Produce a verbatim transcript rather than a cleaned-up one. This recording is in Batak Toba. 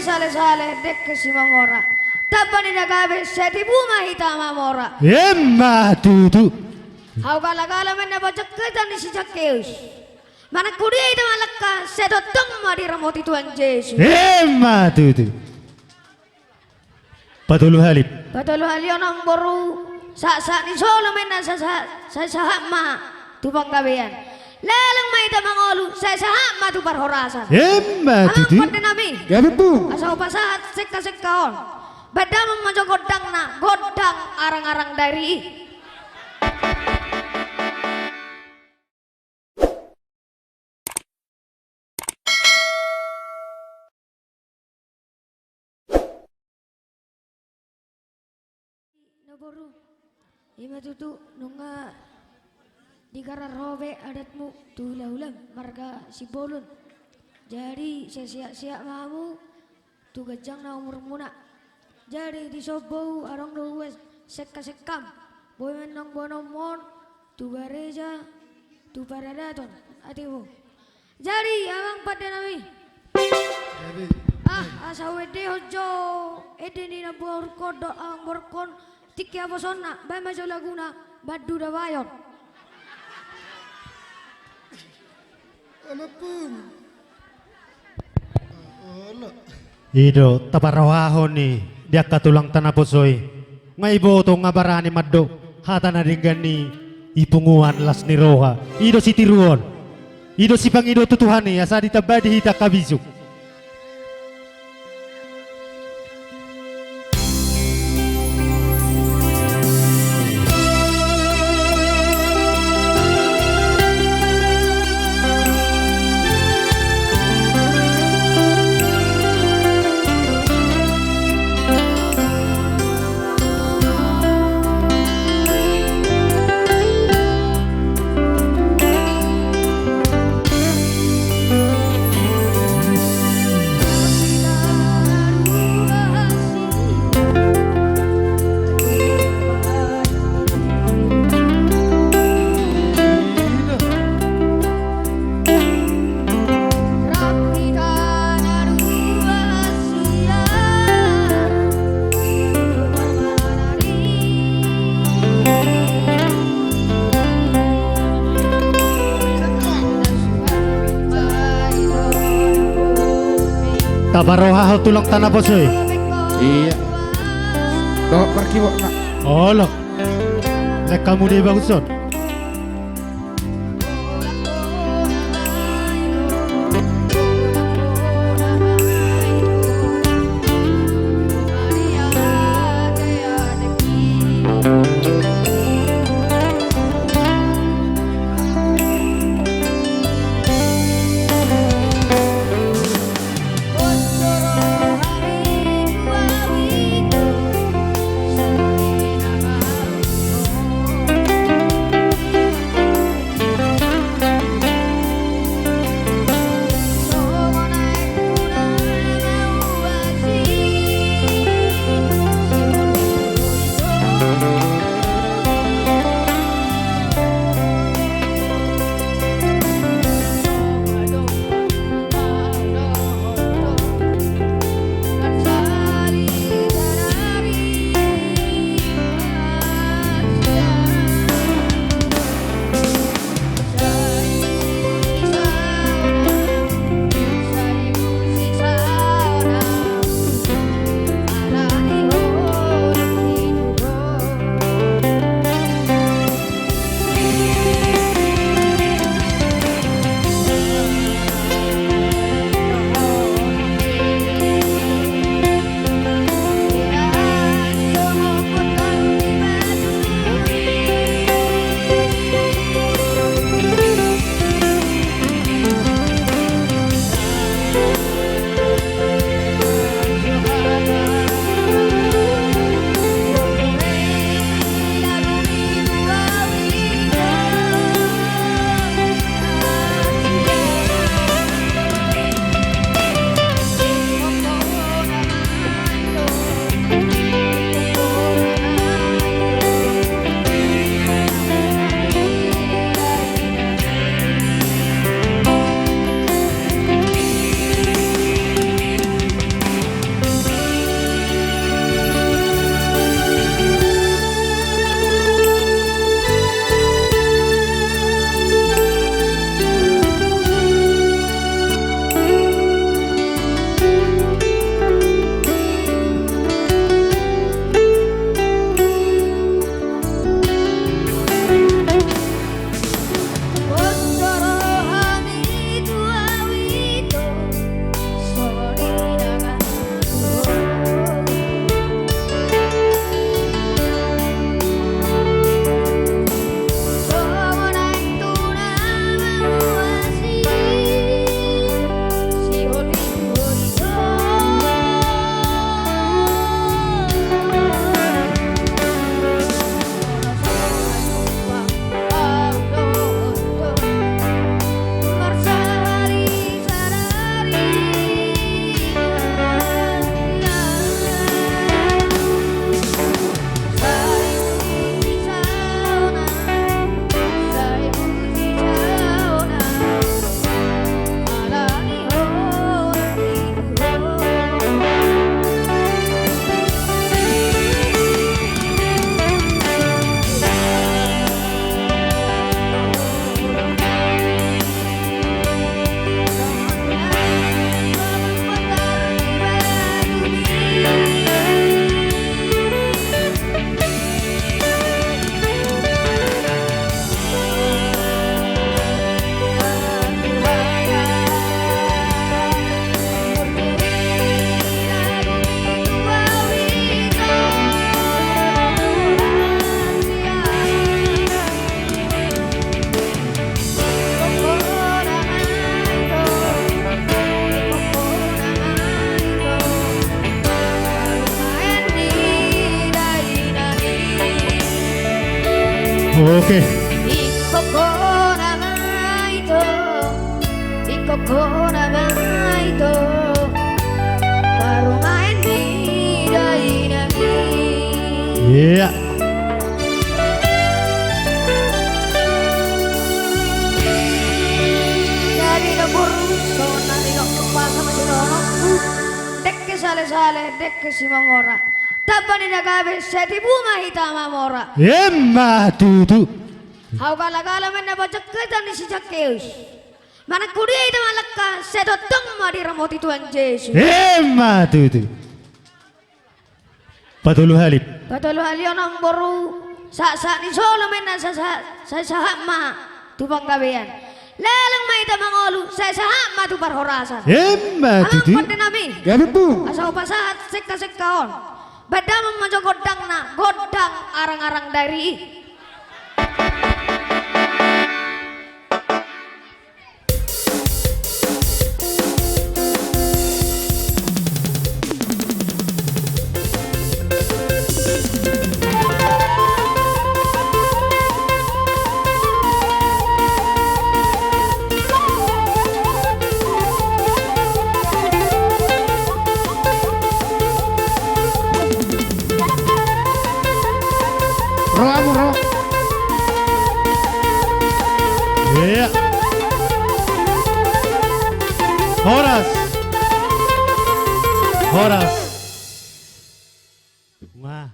Sale-sale dengke Simamora. Tamba ni na gabe sai tibu ma hita mamora. Emma tutu. Hau gala-gala ma inna bojong hita ni si Zakkeus. Manang tu dia hita malangka sai tongtong ma diramoti Tuhan Jesus. Emma tutu. Patolu hali. Patolu hali on amangboru. Sahat-sahat ni solu ma inna sa-, sa-, sai sahat ma tu panggabean. Lalong ma hita mangolu sai sahat ma tu parhorasan. Emma tutu. Amang pande nami. Gabe pu. Asa hupasahat sengka-sengka on. Baen damang ma jo gondangna, gondang arang-arang dari i. Na boru, ima tutu nunga digarar ho be adatmu tu hula-hula marga Simbolon. Jadi sai sehat-sehat ma hamu tu ganjangna umurmuna. Jadi dison boru adong do ue sengka-sengkam, boi ma inna boanonmu on tu gareja, tu paradaton, ate bo. Jadi amang pande nami. Ah, asa huendehon jo ende ni namboruhon dohot amangboruhon tingki naposona, baen ma jo laguna Bandu Dabayon. Olo pung. Olo. I do taparrohahon i di angka tulangta naposo i. Nga iboto nga barani mandok hata na denggan ni i punguan las ni roha. I do sitiruon. I do sipangido tu Tuhan i asa ditamba di hita angka bisuk. Taparrohahon tulangta naposo i. Iya. Dohot parkiwokna. Olo. Lek hamu di baguson. Oke. Ingkon hona ma ito, ingkon hona ma ito, parumaen ni dainang i. Iya. Jadi na boru, songon na nidok pasa ma sinonokku. Dengke sale-sale, dengke simamora. Tamba ni na gabe, sai tibu ma hita mamora. Emma tutu. Hau gala-gala ma ninna bajak hita ni si Zakkeus. Manang tu dia hita mangalangka, sai tongtong ma diramoti Tuhan Jesus. Emma tutu. Patolu hali. Patolu hali on amang boru, sahat-sahat ni solu ma ninna, sa-, sa-, sai sahat ma tu panggabean. Leleng ma hita mangolu, sai sahat ma tu parhorasan. Emma tutu. Amang pande nami. Gabe, Bung. Asa hupasahat sengka-sengka on. Baen damang ma jo gondangna, gondang arang-arang dairi i. Ro hamu, ro. Iya. Horas. Horas. Wah.